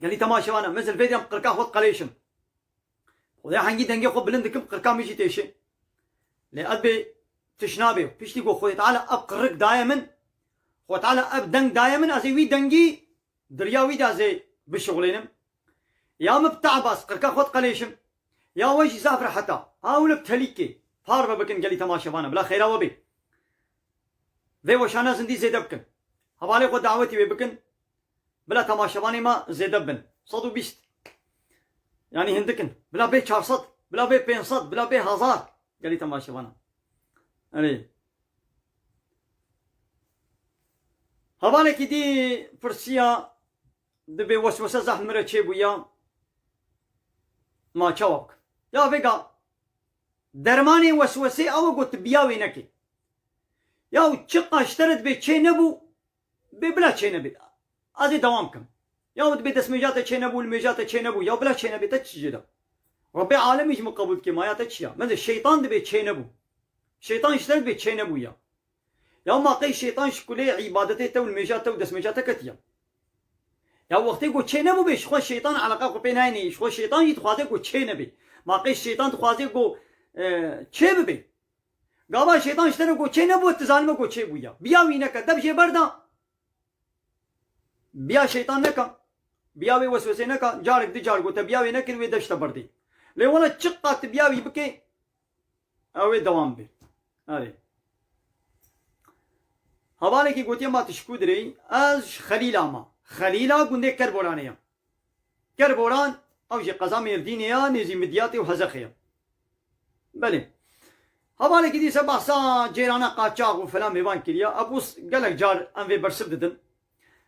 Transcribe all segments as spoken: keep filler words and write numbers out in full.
Gelî temaşevana, mezil vê diyam qirka xwe diqelêşim. Xwedê hengî dengê xwe bilind dikim, qirka min jî têşê. Lê ez bê tişt nabe. Piştî ku Xwedê Teala ev qirik daye min, Xwedê Teala ev deng daye min, ez ê wî dengî diriya wî de ez ê bişuxulênim. Ya min bi te'b ez qirka xwe diqelêşim, ya we jî zaf rehet e. Ha wilo bi telîkê parve bikin gelî temaşevana. Bila xêra we bê. Vê weşana zindî zêde bikin. Hevalê xwe dawetî wê bikin. Bila temaşevanê me zêde bin. Sed û bîst. Yanî hindik in. Bila bê çar sed, bila bê pênc sed, bila bê hezar. Gelî temaşevana. Erê. Hevalekî dî pirsiya, dibê weswese zehf min re çêbûya. Ma çawa bikim? Ya vêga dermanê weswesê ew e ku tu biya wê nekê. Ya çiqa ji te re dibê çê nebû, bê bila çênebê. Ez ê dewam kim. Ya dibê destmêja te çênebû, limêja te çênebû. Ya bila çênebê, te çi jê de? Rebbê alemî ji min qebûl dike, maya te çi ya? Meze şeytan dibê çênebû. Şeytan ji te dibê çênebû ya. Ya ma qey şeytan ji kulê îbadetê te û limêja te û destmêja te ketiya? Ya wextê ku çênebû bê, ji xwe şeytan eleqa xwe pê nayêne, ji xwe şeytan jî dixwaze ku çênebê. Ma qey şeytan dixwaze ku, e, çê bibe? Gava şeytan ji te re ku çê nebû, tu zanime ku çê bûya. Biya wî neke, dev jê berda. Biya şeytan neke. Biya wê weswesê neke. Carek di car gote biya wê nekir, wê dev ji te berdê. Lê wele çiqa tu biya wî bikê, ew ê dewam bê. Erê. Hevalekî gotiye ma tu ji ku dirê? Ez ji Xelîla me. Xelîla gundê Kerboranê ye. Kerboran, ew jî qeza Mêrdînê ya, nêzî Midyatê û Hezexê ya. Belê. Hevalekî dîse behsa cêrana qaçax û filan mêvan kiriya. Ebûs gelek car em vê bersiv didin.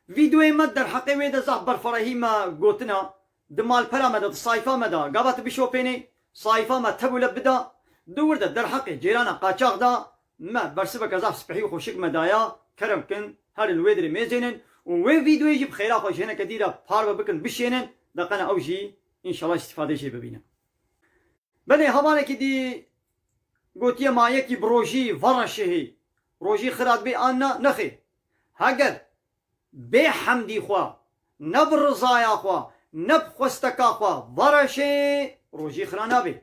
Vîdeoyê me derheqê wê de zaf berferehî me gotina. Di malpera me de, di sayfa me de, gava tu bişopênê, sayfa me tevûle bida. Di wir de derheqê cêrana qaçax de me bersiveke zaf spehî û xweşik me daya. Kerem kin, herin wê dirê mêzênin û wê vîdeoyê jî bi xêra xwe ji hineke dî re parve bikin, bişênin, deqene ew jî înşallah îstîfadê jê bibînin. Belê, hevalekî dî gotiye ma yekî bi rojî vereşehê. Rojî xira dibê an na? Nexêr. Heger bê hemdî xwe, ne bi rizaya xwe, ne bi xwesteka xwe vereşê, rojî xira nabê.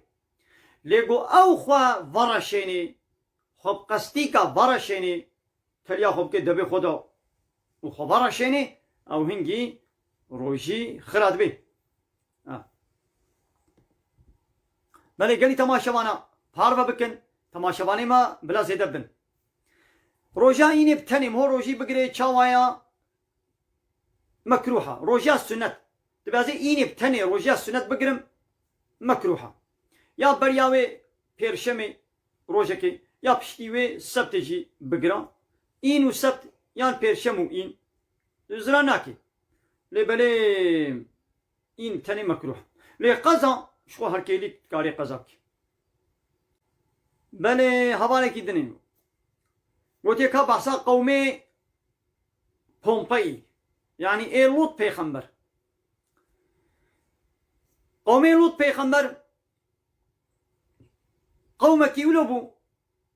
Lê ku ew xwe vereşênê, xwe bi qestîka vereşênê, teliya xwe bike debê xwe de û xwe vereşênê, ew hingî rojî xira dibê. Ha. Belê gelî temaşevana parve bikin, temaşevanê me bila zêde bin. Roja înê bi tenê, ho rojî bigirê, çawa ya? Mekruh e. Roja sunet. Dibê ez ê înê bi tenê roja sunet bigirim, mekruh e. Ya beriya wê pêrşemê rojekê, ya piştî wê sebtê jî bigira. În û sebt yan pêrşem û în. Zira nake. Lê belê în tenê mekruh. Lê qeza ji xwe herkêlî dikarê qeza bike. Belê hevalekî dinê. Gotiye ka behsa qewmê Pompeyî, yanî ê Lût pêxember. Qewmê Lût pêxember qewmekî wilo bû,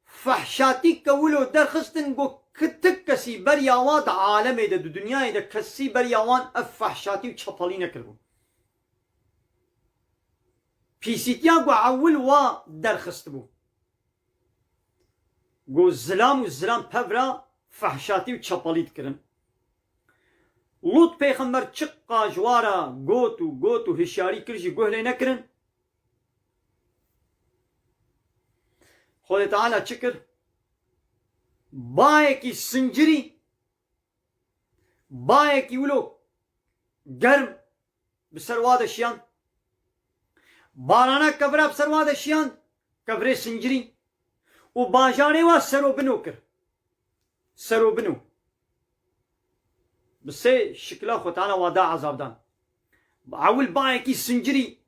fehşatî ke wilo derxistin, got ki ti kesî beriya wa di alemê de, di dinyayê de kesî beriya wan ev fehşatî û çepelî nekiribû. Pîsîtiya ku ewil wa derxistibû. Ku zilam û zilam pevra fehşatî û çepalî dikirin. Lût pêxember çiqa ji wa re got û got û hişyarî kir jî guh lê nekirin. Xwedê Teala çi kir? Bayekî sincirî, bayekî wilo germ bi ser wa de şiyan. Barana kevira bi ser wa de şiyan, kevirê sincirî û bajarê wa serobino kir. Serobino. Bi sê şikila Xwe Teala wa da ezabdan. Ewil bayekî sincirî,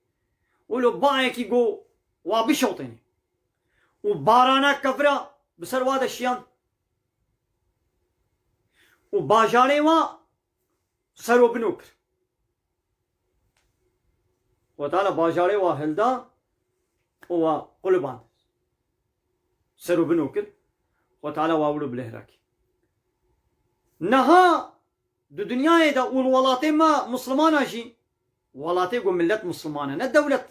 wilo bayekî go wa bişewtêne. Û barana kevira bi ser wa de şiyan. Û bajarê wa serobino kir. Xwe Teala bajarê wa hilda û wa quliband. Serobino kir. Xwe Teala wa wilo bilêhra kir. Niha di dinyayê de û li welatê me Mislimana jî Welatê ku millet Musliman e, ne dewlet.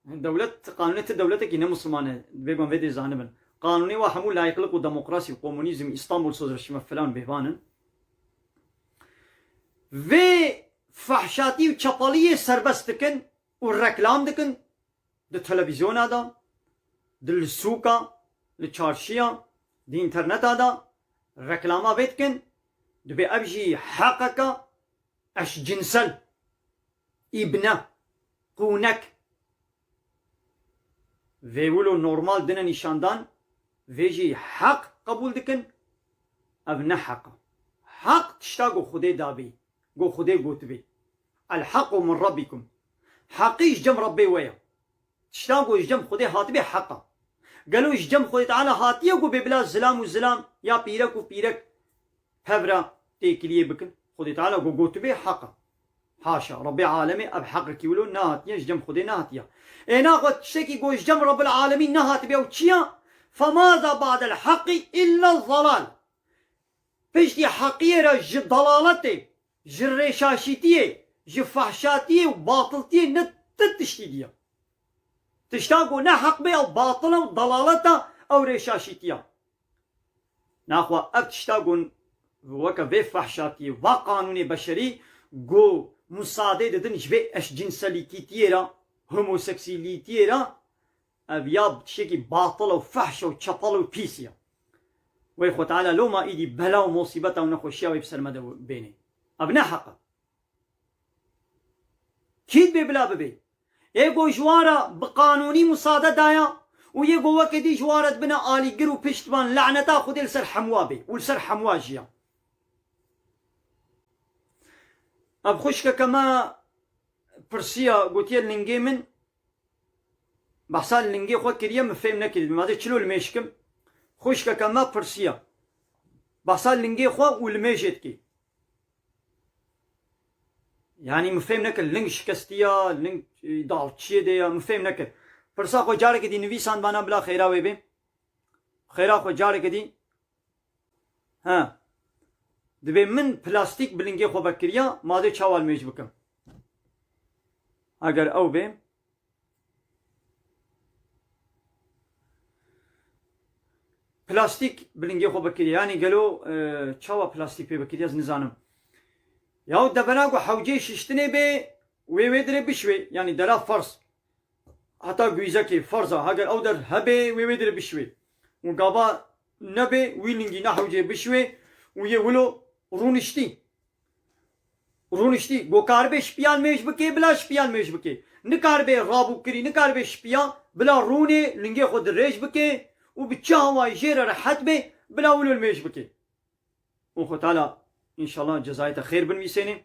Dewlet, qanûnê ti dewletekî ne Musliman e, divê wan vê dê zanibin. Qanûnê wa hemû layîqlik û demokrasî û komunîzm, Îstanbul Sözleşme filan bêvan in. Vê fehşatî û çepaliyê serbest dikin û reklam dikin di televîzyona de, di li sûka, li çarşiya, di înterneta de reklama vê dikin, dibê ev jî heqeke eşcinsel, îbne, qûnek. Vê wilo normal dine nîşandan, vê jî heq qebûl dikin, ev ne heq e. Heq tişta ku Xwedê dabî, ku Xwedê gotibî. El hequ min rabbikum. Heqî ji cem Rebbê we ye. Tişta ku ji cem Xwedê hatibê heq e. Gelo ji cem Xwedê Teala hatiye ku bê bila zilam û zilam ya pîrek û pîrek pevra têkiliyê bikin? Xwedê Teala ku gotibê heq e. Haşa, Rebbê alemê ev heqekî wilo nehatiye, ji cem Xwedê nehatiye. Ê naxwe tiştekî ku ji cem Rebbil Alemîn nehatibê ew çi ye? Femaza ba'del heqî illa zalal. Piştî heqiyê re ji dalaletê, ji rêşaşîtiyê, ji fehşatiyê û batiltiyê ne ti tiştî diye. Tişta ku ne heq be ew batil e û dalalet e, ew rêşaşîtiye. Naxwe ev tişta ku weke vê fehşatiyê, va qanûnê beşerî ku musadê didin ji vê eşcinselîtîtiyê re, homoseksîlîtiyê re, ev ya tiştekî batil û fehş û çepel û pîs ye. Wey Xwe Teala loma îdî bela û musîbeta û nexweşiya wê bi ser me de bênê. Ev ne heq e. Kî dibê bila bibê? Ê ku ji wan re bi qanûnî musade daya û yê ku weke dî ji wan re dibine alîgir û piştvan, laneta Xwedê li ser hemwa bê û li ser hemwa jiya. Ev xwişkeke me pirsiya, gotiye lingê min, behsa lingê xwe kiriye, min fêm nekiriye. Ma dê çilo limêj kim? Xwişkeke me pirsiya. Behsa lingê xwe û limêjê dikê. Yanî min fêm nekir, ling şikestiya, ling, e, dal çiyê de ya, min fêm nekir. Pirsa xwe careke dî nivîsandbana bila xêra wê bê. Xêra xwe careke dî. He. Dibê min plastîk bi lingê xwe vekiriya, ma dê çawa limêj bikim? Eger ew bê, plastîk bi lingê xwe vekiriya. Yanî gelo, e, çawa plastîk pê vekiriya, ez nizanim. Yaw devera ku hewcê şiştinê bê, wê wê dirê bişwê. Yanî dera ferz. Heta guîzekê ferz e. Heger ew der hebe, wê wê dirê bişwê. Û gava nebe, wî lingî ne hewcê bişwê û yê wilo rûniştî. Rûniştî. Go karibe şipiya limêj bike, bila şipiya limêj bike. Nikaribe rabûkirî, nikaribe şipiya, bila rûnê lingê xwe dirêj bike û bi çi hawayî jê re rehet be, bila wilo limêj bike. Û Xwe Teala înşallah cezayê te xêr binivîsêne.